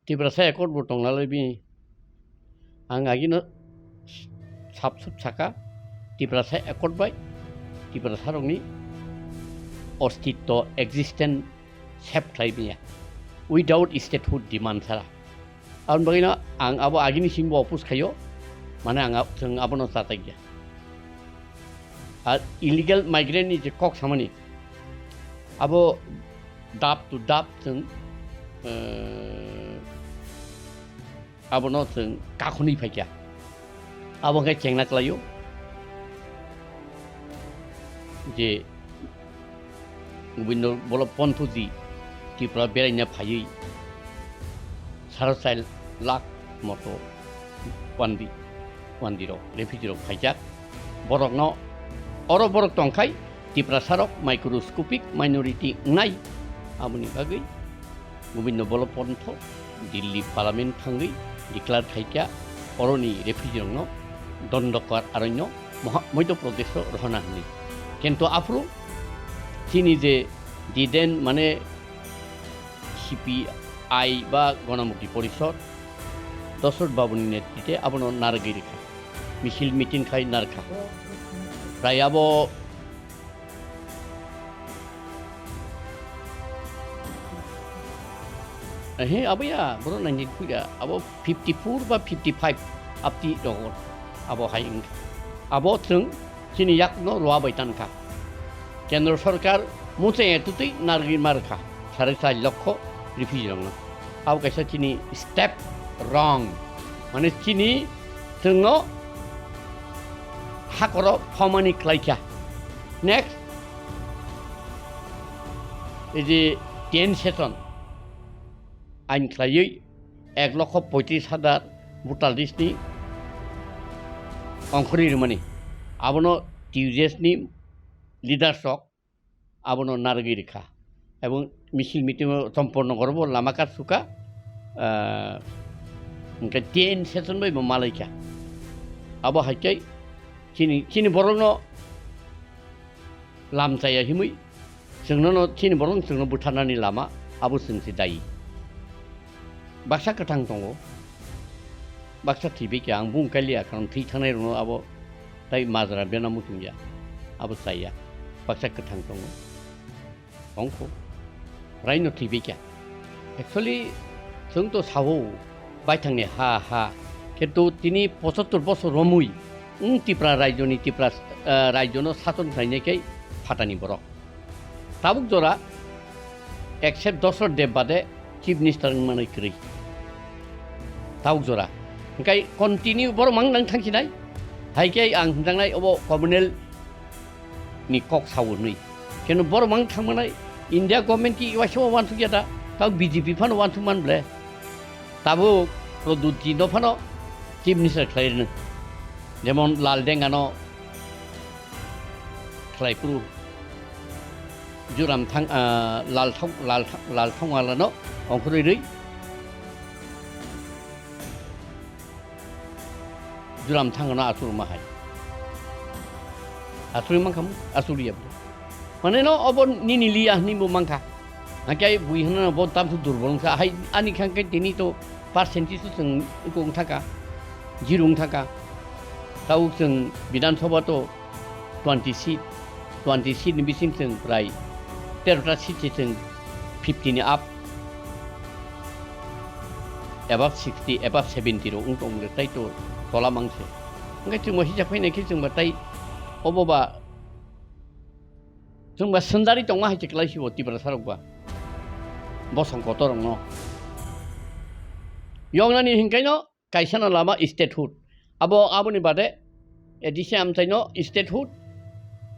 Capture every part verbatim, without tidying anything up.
Tiprasa Accord bo tonglalai bini. Ang agino sap sup saka, Tiprasa Accord bai Tiprasarokni ostitto, existence save khlai manya. Without statehood demand sara. Aboni bagwino ang abo agini simi bo oppose khaio, mane ang a-, chwng abono chatakya. Ar illegal migrant ni je kok samani, abo dap to dap chwng, eh, abono chwng kakhwnwi phaikha. Abo khe chengna klaio je Gobinda Ballabh Panthji Tripura beraina phaiwi saro char lakh moto wandi, wandirok, refugee rok phaijak. Borokno oro borok tongkhai Tiprasarok microscopic minority wngnai. Aboni bagwi Gobinda Ballabh Pantho Delhi Parliament thangwi declare khaikha oroni refugee rokno Dandakar aranyno Moha-, Madhya Pradesh o rohona hwnwi. Kintu aphuru chini je diden mane C P I ba Ganamukti Porishod Dosrot Babuni netrite abono narwgwi rwkha. Misil meeting khai narwkha. Prai abo He, abo ya, borok nainwi puida, abo fifty four ba fifty five apti rogo, abo hai wngkha. Abo chwng chini yakno rwa bai tankha. Kendra sorkar muchai ya tutwi narwgwi ma rwkha, sare char lokho refugee rokno. Abo kaisa chini step wrong. Mane chini chwngno hakoro phomani klaikha. Next, ei je ten session ain khlaiwi ek lokho poitris hajar voter list ni ongkhorwi rwmani, abono T U J S ni leaders rok abono narwgwi rwkha. Ebong misil meeting o Champaknagar bo lama katsukha, ah, hwnkhe ten session bai bo malaikha. Abo hai khe chini, chini borokno lam chaya himwi chwngno no, chini borok chwngno butharnani lama abo chwng se dayi. Baksa kwthang tongo, baksa thwibai khe ang bung kaliya, karon thwi thangnai rokno abo tai majra bena muchungya, abo chaya, baksa kwthang tongo, ongkho, raino thwibai khe. Actually, chwng to sao, baithangni ha ha, kintu tini pochottor bosor romwi, wng Tipra raijoni, Tipra, eh, raijono sason khlainai khe phatani borok. Tabuk jora, except Dosrot Deb bade Chief Minister wngmani kwrwi. Tabuk jora. Hwnkhe continue borok mang nang thangsinai. Hai khe ang hwnjaknai obo communal ni kok sao hwnwi. Keno borok mang thangmanai India government ki waisa uansukya da, tao B J P phano uansukman ble. Tabuk Pradyut ji no phano Chief Minister khlai rwno. Jemon Lal Deng ano khlai phuru Juram thang, ah, Lal Thang, Lal Thang, Lal Thangwala no ongkhorwi rwi Juram Thangwala no achuk ma hai. Achuk mankha, achuk ya. Mane no obo nini liya hwnwi bo mankha. Hake bui hwnna bo tamsu durbol wngkha. Hai ani khang khe tini to percentage to chwng wngkha, zero wngkha. Tabuk chwng Bidhan Sabha to twenty seat, twenty seat ni bising chwng prai tero ta seat se chwng fifty ni up, above sixty, above seventy rok wng tong le tai to tola mang se. Hwnkhe chwng bo hisab khainai khe chwng ba tai obo ba Chwng ba swngjari tongma hai se kwlai si bo Tiprasa rok ba. Bosong kotor rok no. Yoknani hinkaino kaisa no lama statehood. Abo, aboni bade A D C amchai no statehood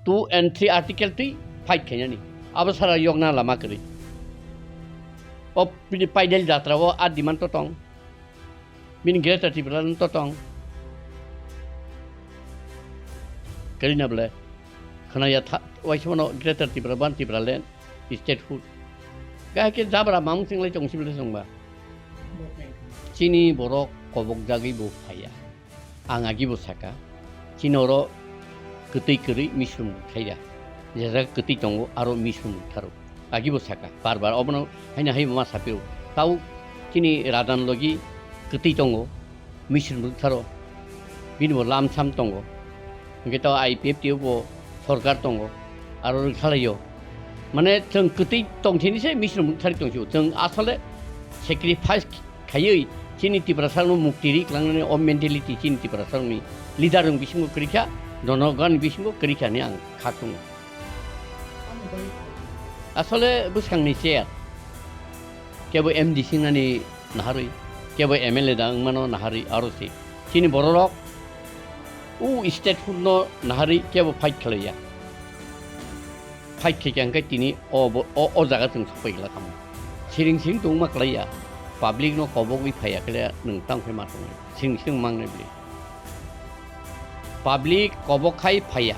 two and three article twi fight khainani. Abo sara yokna lama kwrwi. O bini paidel jatra o a demand to tong. Bini Greater Tipraland to tong. Kwrwi na bwle? Khwnaya tha-, waisa mano Greater Tipraland, Tipraland, statehood. Kaya khe jabra mamung singlai tong sibole songba. Chini borok kobok jagwi bo phaiya. Ang agi bo saka. Chini oro kwtwi kwrwi misum khaiya. Je jaga kwtwi tongo aro misum tharo. Agi bo saka. Bar bar obono haino hai ma sapiro. Tau Chini radan logi kwtwi tongo, Misir mwtharo. Bini bo lamsam tongo. Hwnkhe to I P F T o bo sorkar tongo, aro rwkhalaio. Mane chwng kwtwi tongthini se Misir mwthari tongsi. Chwng asole sacrifice khaiwi chini Tiprasarokno mukti ri kwlangnani o mentality chini Tiprasarokni leader rok bisingo kwrwikha, jonogon bisingo kwrwikha hinwi ang kha tongo. Asole bwskangni chair. Kebo M D C nani naharwi, kebo M L A da wngmano naharwi, aro se. Chini bororok o statehood no naharwi kebo fight khlaiya. Fight khaikha hwnkhe tini o bo, o, o jaga chwng sokpai glak kamo. Siring siring tongma klaiya. Public no kobogwi phaiya khe nwng tamo khe ma tongnai. Siring siring mangnai bwlwi. Public kobok khai phaiya.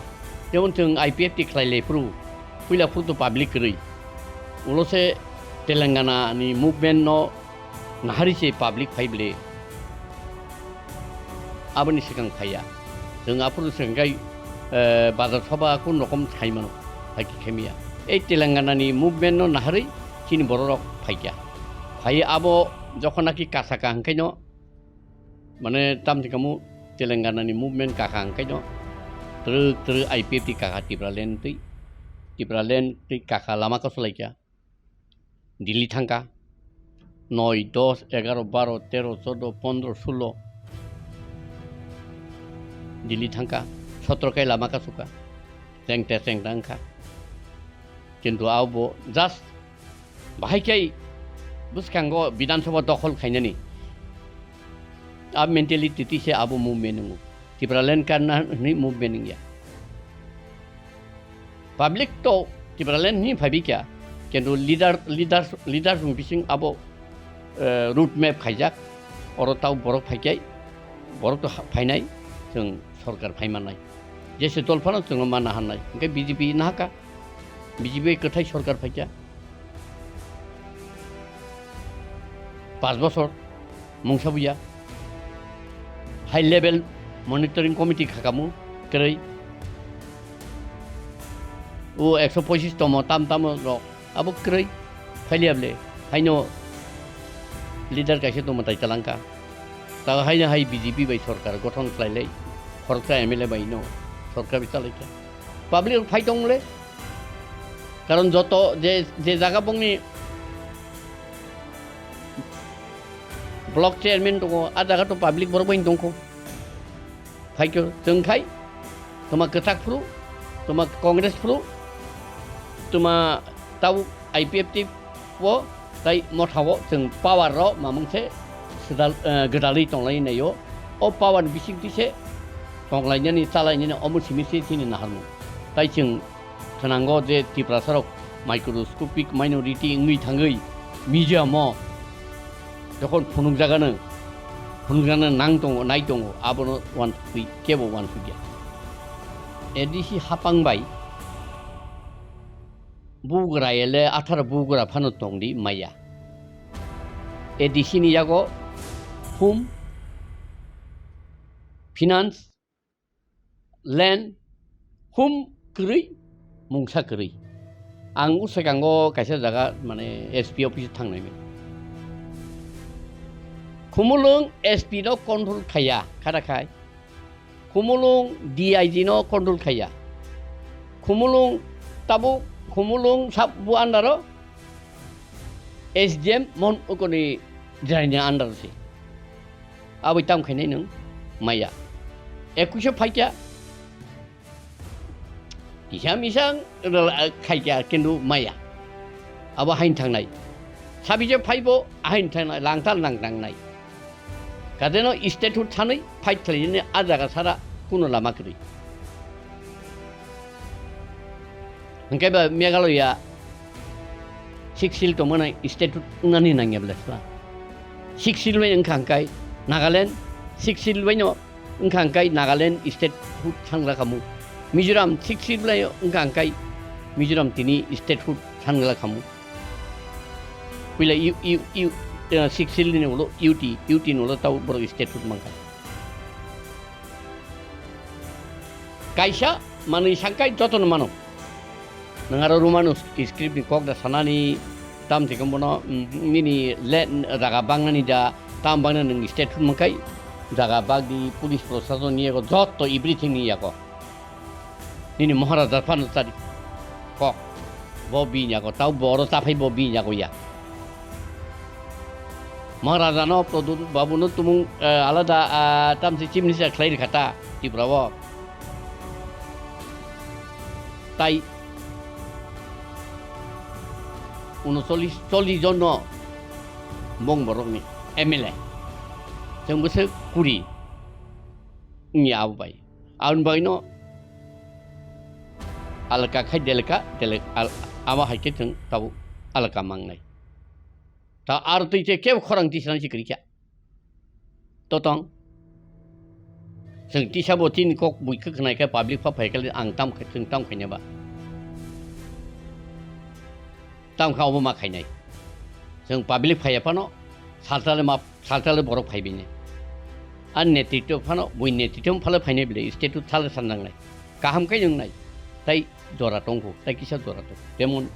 Jemon chwng I P F T khlai lai phuru, puila phuru to public kwrwi. Ulo se Telangana ni movement no naharwi se public phai bwle. Aboni swkang phaiya. Chwng aphuru swkang khai, eh, bazar soba kun rokom sai mano. Hai khe khaimiya. Ei Telangana ni movement no naharwi chini bororok phaikha. Phai abo jokhon naki kasaka hwnkhe no Mane, tamni kamu Telangana ni movement kaka hwnkhe no, twrwk twrwk I P F T kaka Tipraland twi, Tipraland twi kaka lama kosolai kha, Delhi thangkha, noi, dos, egaro, baro, tero, chodo, pondro, sulo, Delhi thangkha, sotro kai lama kasukha, chengte chengta wngkha. Kintu abo just Bahai khe bwskango Bidhan Sabha dokhol khainani. A mentality twi se abo movement wngo. Tipraland karna hwnwi movement wngya. Public to Tipraland hwnwi phaibi kya. Kintu leader, leader, leader rok bising abo, eh, road map khaijak. Oro tau borok phaikhai, borok to ha-, phainai, chwng sorkar phaimanai. Jese dol phano chwngno mana hannai. Hwnkhe B J P nahaka. B J P kwthai sorkar phaikha. Panch bochor mungsa buya. High level monitoring committee khakamu kwrwi. O ekso pochis tomo tam tamo rok abo kwrwi. Phailiya bwle haino leader kaisa tongma tai talangkha. Ta haino hai B J P bai sorkar gothon khlailai. Khoroksa M L A bai no sorkar bai chalaikha. Public rok phai tong le. Karon joto je, je jaga bongni block chairman tongo, a jaga to public borok bai tongkho. Phaikhe chwng khai, toma kwchak phuru, toma Congress phuru, toma tabuk I P F T o, tai motha o chwng power rok mamung se swdal, eh, gwdalwi tonglai naio. O power bising twi se tonglainani, chalainani omo simi se chini naharmung. Tai chwng Khwnango je Tiprasarok microscopic minority wngwi thangwi museum-o jokhon phunukjagano, phunukjagano nang tongo, nai tongo, abono uansukwi kebo uansukya. A D C hapang bai bugra ele atharo bugra phano tongdi maya. A D C ni yago hum, finance, land, hum kwrwi, mungsa kwrwi. Ang o swkango kaisa jaga, mane, S P office thangnai. Khumulwng S P no control khaiya, khara khai. Khumulwng D I G no control khaiya. Khumulwng tabuk, Khumulwng sub bo under o S D M mon ukoni jraini under se. Aboi tam khainai nwng maya. Ekuisho phaikya. Kisa misang rwla-, khaikya kintu maya. Abo hain thangnai. Sabije phaibo ahain thangnai, langtal nang nangnai. Kadeno statehood thanwi fight khlainani a jaga sara kuno lama kwrwi. Hwnkhe ba Meghalaya Sixth Schedule tongmani statehood wngnani nangya bwle sla. Sixth Schedule bai wngkha hwnkhe Nagaland, Sixth Schedule baino wngkha hwnkhe Nagaland statehood thangla khamu. Mizoram Sixth Schedule bai wngkha hwnkhe Mizoram tini statehood thangla khamu. Puila U-, U-, U-, eh, Sixth Schedule ni ulo U T, U T ni ulo tau borok statehood mankha. Kaisa manwi sangkai jotono mano. Nwng aro Roman script ni kok da sanani Tam thikong bono, mm, nini le, jaga bangnani da, tam bangna nwng state thun mangkai, jaga bagdi, police prosason ni yago, jotto everything ni yago. Nini Maharaja phano chari kok, bo bini yago, tau boro chaphai bo bini yago ya. Maharaja no, Pradyut Babu no tumung, eh, alada, ah, tamsi chief minister khlai rikha ta, Tripura o. Tai unocholish, chollish jon no bong borok ni M L A. Chwng bwswk kuri wngya abo bai. Aboni bagwi no alaka khai delaka, delak-, al-, abo hai khe chwng tabuk alaka mangnai. Ta aro twi se kebo khorang tisana se kwrwi kha. Totong. Chwng tisa bo chini kok bui khe khnai khe public pha phai khe ang tam khe chwng tam khaina ba. Tam kha obo ma khainai. Chwng public phaiya phano saltale ma, saltale borok phai bini. Ar netritwo phano bui netritwo phale phainai bile state thale sanjangnai. Kaham khe wngnai. Tai jora tongkho, tai kisa jora tongkho. Jemon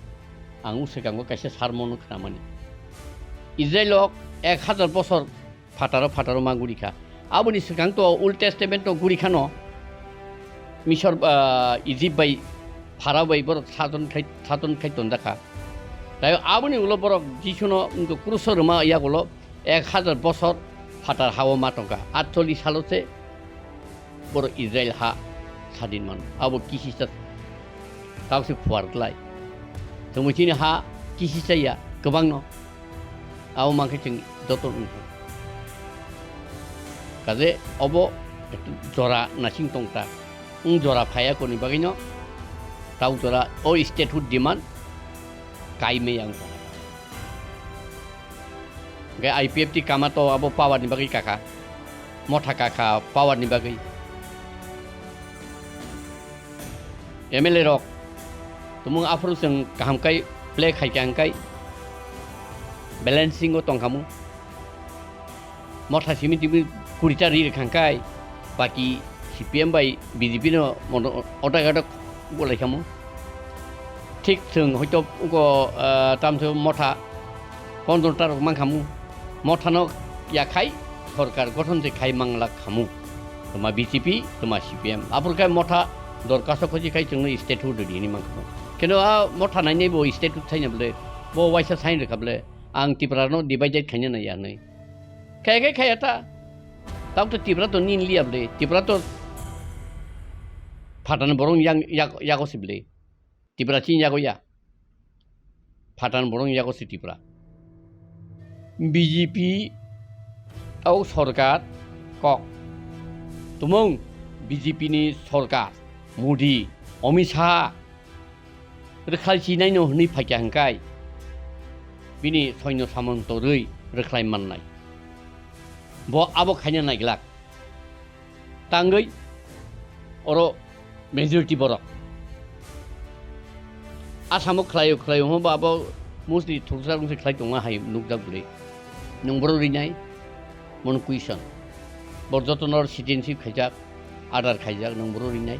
ang swkango kaisa sermon khnamani. Israel o ek hazar bosor phataro phataro ma guri kha. Aboni swkang to Old Testament to guri khano Misor, ah, Egypt bai Pharaoh bai borok sajon khai, sajon khai tonda kha. Tai aboni ulo borok Jisuno wngkha kruso rwma yagulo ek hazar bosor phatar hao ma tongkha. Atchollish salo se borok Israel ha sadin mano. Abo kisisa tausi phuar glai. Tongwi chini ha kisisa ya kwbangno. Abo mankhe chwng joto wngkha. Kaje obo jora nasing tongta. Wng jora phaiya koni bagwino tau jora o statehood demand kai maya wngkha. Hwnkhe I P F T kama to abo power ni bagwi kakha, motha kakha power ni bagwi. M L A rok tumung aphuru chwng kaham kai play khai kha hwnkhe balancing o tongkhamu. Motha simi timi kuri ta ri rwkha hwnkhe baki C P M bai B J P no mono otak otak golai khamu. Thik chwng hoito uko, ah, tamtwi motha pondro ta rok mankhamu. Mothano yakhai sorkar gothon se khai manglak khamu. Toma B J P, toma C P M. Aphuru khai motha dorkhasto khoji khai chwngno statehood rini mankhamu. Keno a motha nainai bo statehood thaina bole, bo waisa sign rwkha bole, ang Tripura no divided khaina naiya hinwi. Khaya khai khaya ta. Tabuk to Tripura to nini liya bole. Tripura to phatani borok yang, yak-, yago si bole. Tripura chini yago ya. Phatani borok yago si Tripura. B J P tabuk sorkar kok. Tumung B J P ni sorkar. Modi, Amit Shah, rwkhlai chinai no hwnwi phaikha hwnkhe bini soino samon torwi rwkhlai mannai. Bo abo khaina naiglak. Tangwi oro majority borok. Asamo khlaio, khlaio hwnba abo mostly thursa rungse khlai tongma hai nukjak bwlwi. Nwng boro rinai, mono question. Bor jotono citizenship khaijak, order khaijak, nwng boro rinai.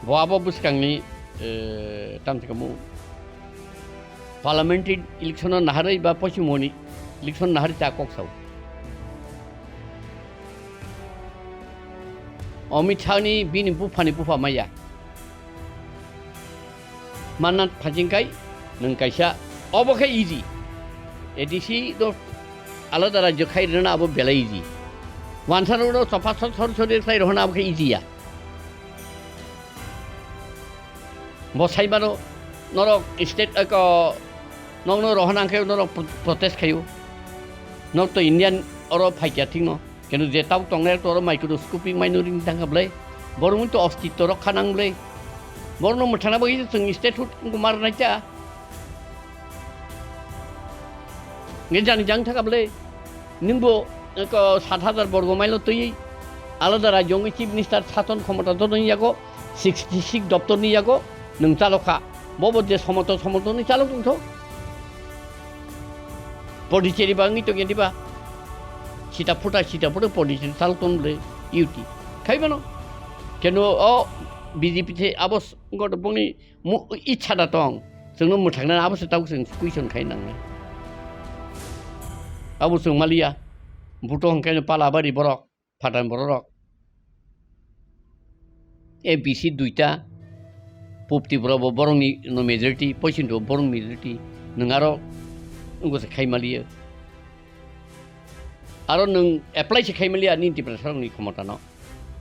Bo abo bwskangni, eh, tamsikamu parliamentary election o naharwi ba pochimoni election naharwi ta kok sao. Amit Shah ni bini buphani bupha maya. Manna phajingkai nwng kaisa obo khe easy. A D C do alada rajyo khai rwna abo belai easy. Wansaro do chopha sor sor sor khai rwna abo khe easy ya. Bo saimano norok state, eko, nokno rohorna khe norok pro-, protest khaio. Nok to Indian oro phaikya thikno. Kenu je tabuk tongnai to oro microscopic minority thangkha bwlai. Borok to ostitto rok khanang bwlai. Borokno mwthangna bagwi chwng statehood wngkha mar naikha. Nge jani jang thaka bwle, nwngbo, eko, sat hajar borgo mile twi alada rajyo wngwi chief minister sason khomota joto wngyago, sixty six doptor ni yago nwng chalok kha. Bobo je somoto somoto ni chalok tongtho. Pondicherry ba wngwi tongya diba? Sita phuta, sita phuta Pondicherry chalok tong bwle, U T. Khai mano. Keno o B J P se abo s-, goto bongni mu-, ichha da tong. Chwngno mwthaknani abo se tabuk chwng question khai nangnai. Abo chwng maliya. Buto hwnkhe palabari borok, phatar borok. A B C duita, Pop Tripura bo borokni no majority, Poschim Tripura bo borokni majority, nwng aro wngkha se khai maliya. Aro nwng apply se khai maliya nini Tiprasarokni khomotano.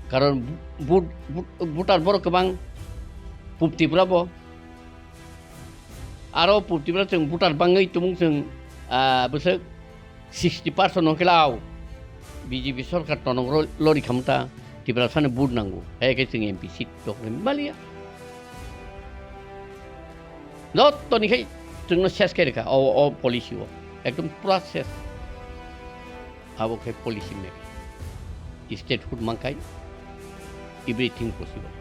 Karon bu-, bu-, bu-, voter borok kwbang Pop Tripura bo. Aro Pop Tripura chwng voter bangwi tumung chwng, ah, bwswk sixty percent hwnkhe lao B J P sorkar tonok ro-, lori khamta Tiprasani vote nango. Hai khe chwng M P seat rok maliya. Jottoni khai chwngno ses khe rwkha o, o policy o. Ekdom pura ses. Abo khe policy maker. Statehood mankhai everything possible.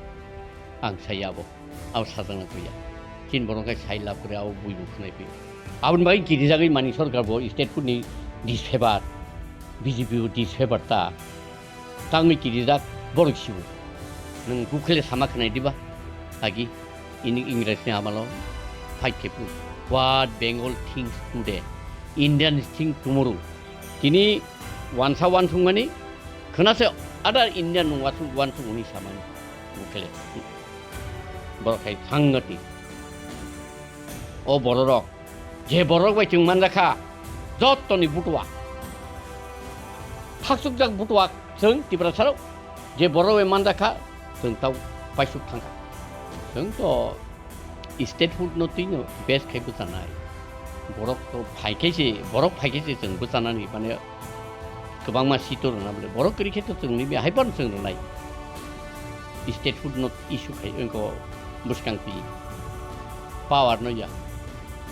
Ang sai abo. Abo sajakna tuya. Chini borok khe sai lab kwrwi abo buibu khwnai phi. Aboni bagwi kirijagwi mani sorkar bo statehood ni disfavor, B J P bo disfavor ta. Tangwi kirijak borok sibo. Nwng bukhele sama khwnai diba? Agi ini Ingres ni amalo fight khe phu. What Bengal thinks today, Indians think tomorrow. Tini wansa wansukmani khwnase other Indian nwng wansuk, wansuk hwnwi samani. Bukhele. Borok hai sangati. O bororok, je borok bai chwng manjakha, jottoni butuak. Thaksukjak butuak chwng Tiprasarok, je borok bai manjakha, chwng tau paisuk thangkha. Chwng to statehood no twino base khai bwchanai. Borok to phaikhe se, borok phaikhe se chwng bwchanani mane kwbangma seat o rwna bole. Borok kwrwi khe to chwngni bia hai phano chwng rwnai. Statehood no issue khai wngkha bwskang twi. Power no ya.